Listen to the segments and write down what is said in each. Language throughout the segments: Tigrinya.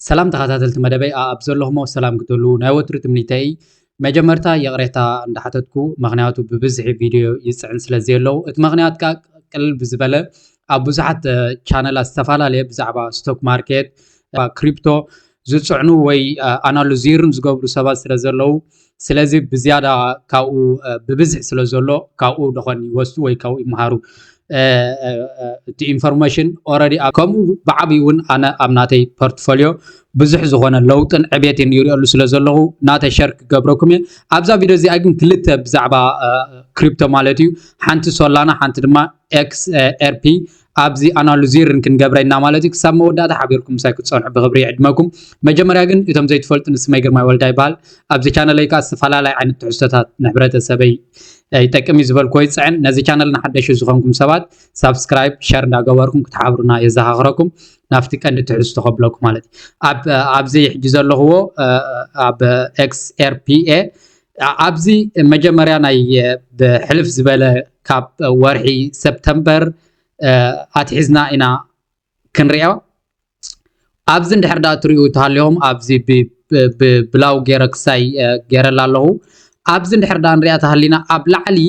ሰላም ተኸታተልቲ መደበይ ኣብ ዘለኹሞ ሰላም ክትህሉ ናይ ወትሩ ትምኒተይ። መጀመርታ ይቕሬታ እንዳሓተትኩ፣ ምኽንያቱ ብብዝሒ ቪድዮ ይፅዕን ስለ ዘየለዉ፣ እቲ ምኽንያት ከዓ ቅልል ብዝበለ ኣብ ብዙሓት ቻነላት ዝተፈላለየ ብዛዕባ ስቶክ ማርኬት፣ ክሪፕቶ ዝፅዕኑ ወይ ኣናሉዚርን ዝገብሩ ሰባት ስለ ዘለዉ፣ ስለዚ ብዝያዳ ካብኡ ብብዝሒ ስለ ዘሎ ካብኡ ደኾን ይወስዱ ወይ ካብኡ ይመሃሩ። እቲ ኢንፎርሜሽን ኦረዲ ከምኡ ብዓብዩ እውን ኣነ ኣብ ናተይ ፖርትፎሊዮ ብዙሕ ዝኾነ ለውጥን ዕቤትን ይሪኦሉ ስለ ዘለኹ ናተይ ሸር ክገብረኩም እየ። ኣብዛ ቪድዮ እዚኣ ግን ክልተ ብዛዕባ ክሪፕቶ ማለት እዩ፣ ሓንቲ ሶላና ሓንቲ ድማ ኤክስ ኤርፒ ኣብዚ ኣናሉዚርን ክንገብረ ኢና ማለት እዩ። ክሳብ መወዳእታ ሓቢርኩም ምሳይ ክትፀንሑ ብክብሪ ይዕድመኩም። መጀመርያ ግን እቶም ዘይትፈልጡ ንስመይ ግርማይ ወልዳ ይበሃል። ኣብዚ ቻነለይ ከዓ ዝተፈላለዩ ዓይነት ትሕዝቶታት ንሕብረተሰበይ ይጠቅም እዩ ዝበልኩዎ ይፅዕን። ነዚ ቻነል ንሓደሹ ዝኾንኩም ሰባት ሳብስክራይብ ሸር እንዳገበርኩም ክትሓብሩና የዘኻኽረኩም። ናብቲ ቀንዲ ትሕዝቶ ከብለኩም ማለት እዩ። ኣብዚ ሕጂ ዘለኽዎ ኣብ ኤክስ ኤርፒኤ ኣብዚ መጀመርያ ናይ ብሕልፍ ዝበለ ካብ ወርሒ ሰፕተምበር ኣትሒዝና ኢና ክንሪኦ። ኣብዚ እንድሕር ዳ ትሪኡ ተሃሊኹም ኣብዚ ብላው ገይረ ክሳይ ገይረላ ኣለኹ። ኣብዚ እንድሕር ዳ ንሪኣ ተሃሊና ኣብ ላዕሊ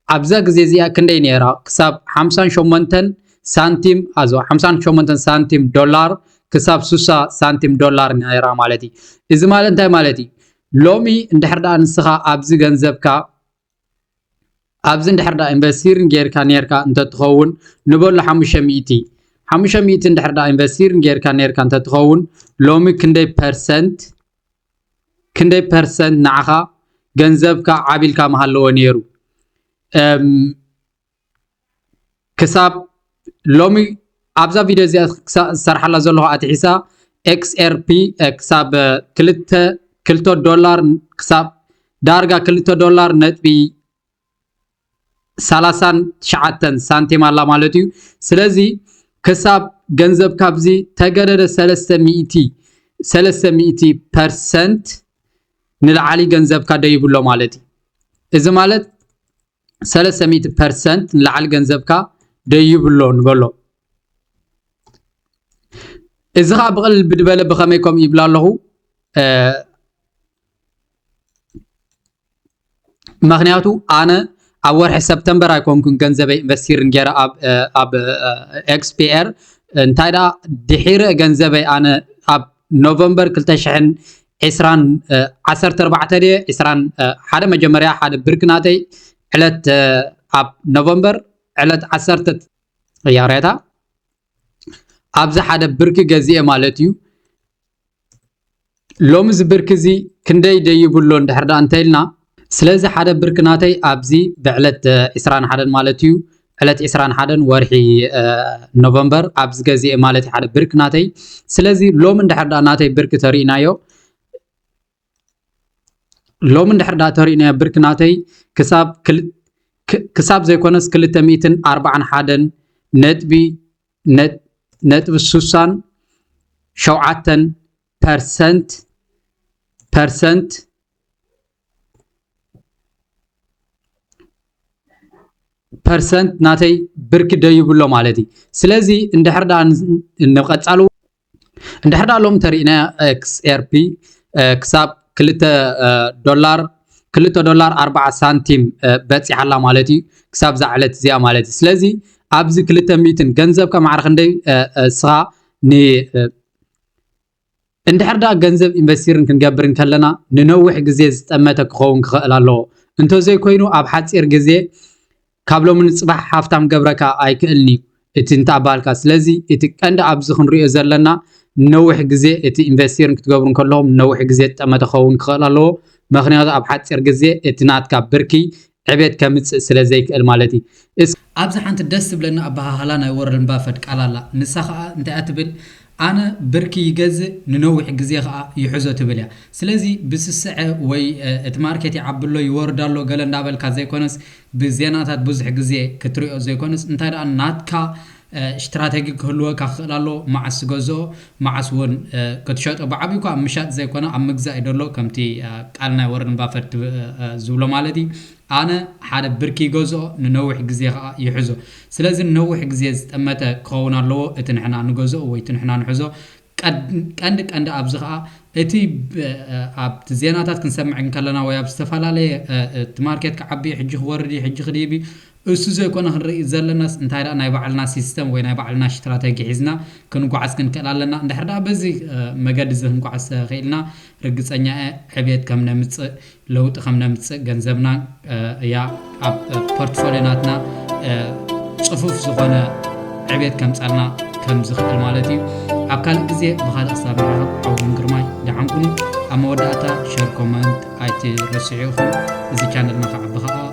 ኣብዛ ግዜ እዚኣ ክንደይ ነይራ? ክሳብ ሓምሳን ሸሞንተን ሳንቲም ኣዞ ሓምሳን ሸሞንተን ሳንቲም ዶላር ክሳብ ሱሳ ሳንቲም ዶላር ነይራ ማለት እዩ። እዚ ማለት እንታይ ማለት እዩ? ሎሚ እንድሕር ዳ ንስኻ ኣብዚ ገንዘብካ ኣብዚ እንድሕር ዳ ኢንቨስቲርን ጌርካ ነርካ እንተትኸውን ንበሎ ሓሙሽተ ሚእቲ ሓሙሽተ ሚእቲ እንድሕር ዳ ኢንቨስቲርን ጌርካ ነርካ እንተትኸውን ሎሚ ክንደይ ፐርሰንት ክንደይ ፐርሰንት ንዓኻ ገንዘብካ ዓቢልካ ምሃለዎ ነይሩ? ክሳብ ሎሚ ኣብዛ ቪድዮ እዚኣ ዝሰርሓላ ዘለኹ ኣትሒሳ ኤክስኤርፒ ክሳብ ክልተ ክልተ ዶላር ክሳብ ዳርጋ ክልተ ዶላር ነጥቢ ሰላሳን ትሽዓተን ሳንቲም ኣላ ማለት እዩ። ስለዚ ክሳብ ገንዘብ ካብዚ ተገደደ ሰለስተ ሚእቲ ሰለስተ ሚእቲ ፐርሰንት ንላዕሊ ገንዘብካ ደይብሎ ማለት እዩ። እዚ ማለት ሰለስተ ሚእቲ ፐርሰንት ንላዕሊ ገንዘብካ ደይብሎ ንበሎ። እዚ ኸዓ ብቕልል ብድበለ ብኸመይ ከምኡ ይብላ ኣለኹ? ምኽንያቱ ኣነ ኣብ ወርሒ ሰፕተምበር ኣይኮንኩን ገንዘበይ ኢንቨስቲርን ገይረ ኣብ ኤክስፒኤር እንታይ ደኣ ድሒረ ገንዘበይ ኣነ ኣብ ኖቨምበር ክልተ ሽሕን ዕስራን ዓሰርተ ኣርባዕተ ድየ ዕስራን ሓደ መጀመርያ ሓደ ብርኪ ናተይ ዕለት ኣብ ኖቨምበር ዕለት ዓሰርተ ያሬታ ኣብዚ ሓደ ብርኪ ገዚኤ ማለት እዩ። ሎሚ እዚ ብርኪ እዚ ክንደይ ደይብሎ እንድሕር ደኣ እንተኢልና ስለዚ ሓደ ብርኪ ናተይ ኣብዚ ብዕለት ዕስራን ሓደን ማለት እዩ ዕለት ዕስራን ሓደን ወርሒ ኖቨምበር ኣብዚ ገዚኤ ማለት ሓደ ብርኪ ናተይ። ስለዚ ሎሚ እንድሕር ደኣ ናተይ ብርኪ ተሪእናዮ ሎሚ እንድሕር ደኣ ተሪእናዮ ብርኪ ናተይ ክሳብ ክሳብ ዘይኮነስ ክልተ ሚእትን ኣርባዓን ሓደን ነጥቢ ነጥቢ ሱሳን ሸውዓተን ፐርሰንት ፐርሰንት ፐርሰንት ናተይ ብርኪ ደይብሎ ማለት እዩ። ስለዚ እንድሕር ደኣ ንቐጻሉ እንድሕር ደኣ ሎም ተሪእና ኤክስኤርፒ ክሳብ ክልተ ዶላር ክልተ ዶላር ኣርባዓ ሳንቲም በፂሓላ ማለት እዩ። ክሳብ ዛዕለት እዚኣ ማለት እዩ። ስለዚ ኣብዚ ክልተ ሚእትን ገንዘብካ ማዕረ ክንደይ እስኻ ን እንድሕር ደኣ ገንዘብ ኢንቨስቲርን ክንገብር እንከለና ንነዊሕ ግዜ ዝጠመተ ክኸውን ክኽእል ኣለዎ። እንተዘይኮይኑ ኣብ ሓፂር ግዜ ካብ ሎሚ ንፅባሕ ሃፍታም ገብረካ ኣይክእልን እዩ እቲ እንተኣባልካ። ስለዚ እቲ ቀንዲ ኣብዚ ክንሪኦ ዘለና ንነዊሕ ግዜ እቲ ኢንቨስቲርን ክትገብሩ እንከለኹም ንነዊሕ ግዜ ዝጠመተ ክኸውን ክኽእል ኣለዎ። ምኽንያቱ ኣብ ሓፂር ግዜ እቲ ናትካ ብርኪ ዕቤት ከምፅእ ስለ ዘይክእል ማለት እዩ። ኣብዚ ሓንቲ ደስ ትብለኒ ኣበሃህላ ናይ ወረን ባፈት ቃል ኣላ። ንሳ ኸዓ እንታይ እያ ትብል? ኣነ ብርኪ ይገዝእ ንነዊሕ ግዜ ኸዓ ይሕዞ ትብል እያ። ስለዚ ብስስዐ ወይ እቲ ማርኬት ይዓቢ ኣሎ ይወርድ ኣሎ ገለ እንዳበልካ ዘይኮነስ ብዜናታት ብዙሕ ግዜ ክትሪኦ ዘይኮነስ እንታይ ደኣ ናትካ ስትራተጂ ክህልወካ ክኽእል ኣሎ። መዓስ ትገዝኦ መዓስ እውን ክትሸጦ ብዓብዩ እኳ ኣብ ምሻጥ ዘይኮነ ኣብ ምግዛእ እዩ ደሎ ከምቲ ቃል ናይ ወረን ባፈት ዝብሎ ማለት እዩ። ኣነ ሓደ ብርኪ ይገዝኦ ንነዊሕ ግዜ ከዓ ይሕዞ። ስለዚ ንነዊሕ ግዜ ዝጠመተ ክኸውን ኣለዎ እቲ ንሕና ንገዝኦ ወይ እቲ ንሕና ንሕዞ። ቀንዲ ቀንዲ ኣብዚ ከዓ እቲ ኣብቲ ዜናታት ክንሰምዕ እንከለና ወይ ኣብ ዝተፈላለየ እቲ ማርኬት ክዓቢ ሕጂ ክወርድ እዩ ሕጂ ክድይብ እዩ እሱ ዘይኮነ ክንርኢ ዘለናስ እንታይ ደኣ ናይ ባዕልና ሲስተም ወይ ናይ ባዕልና ስትራተጂ ሒዝና ክንጓዓዝ ክንክእል ኣለና። እንድሕር ደኣ በዚ መገዲ እዚ ክንጓዓዝ ተኽኢልና ርግፀኛ እየ ዕብየት ከም ነምፅእ ለውጢ ከም ነምፅእ ገንዘብና ያ ኣብ ፖርትፎሊዮ ናትና ፅፉፍ ዝኾነ ዕብየት ከምፀልና ከም ዝኽእል ማለት እዩ። ኣብ ካልእ ግዜ ብኻልእ ክሳብ ንራኸብ ዓውድን ግርማይ ደሓን ኩኑ። ኣብ መወዳእታ ሸር ኮመንት ኣይትረስዑ ኢኹም። እዚ ቻነልና ክዓቢ ከዓ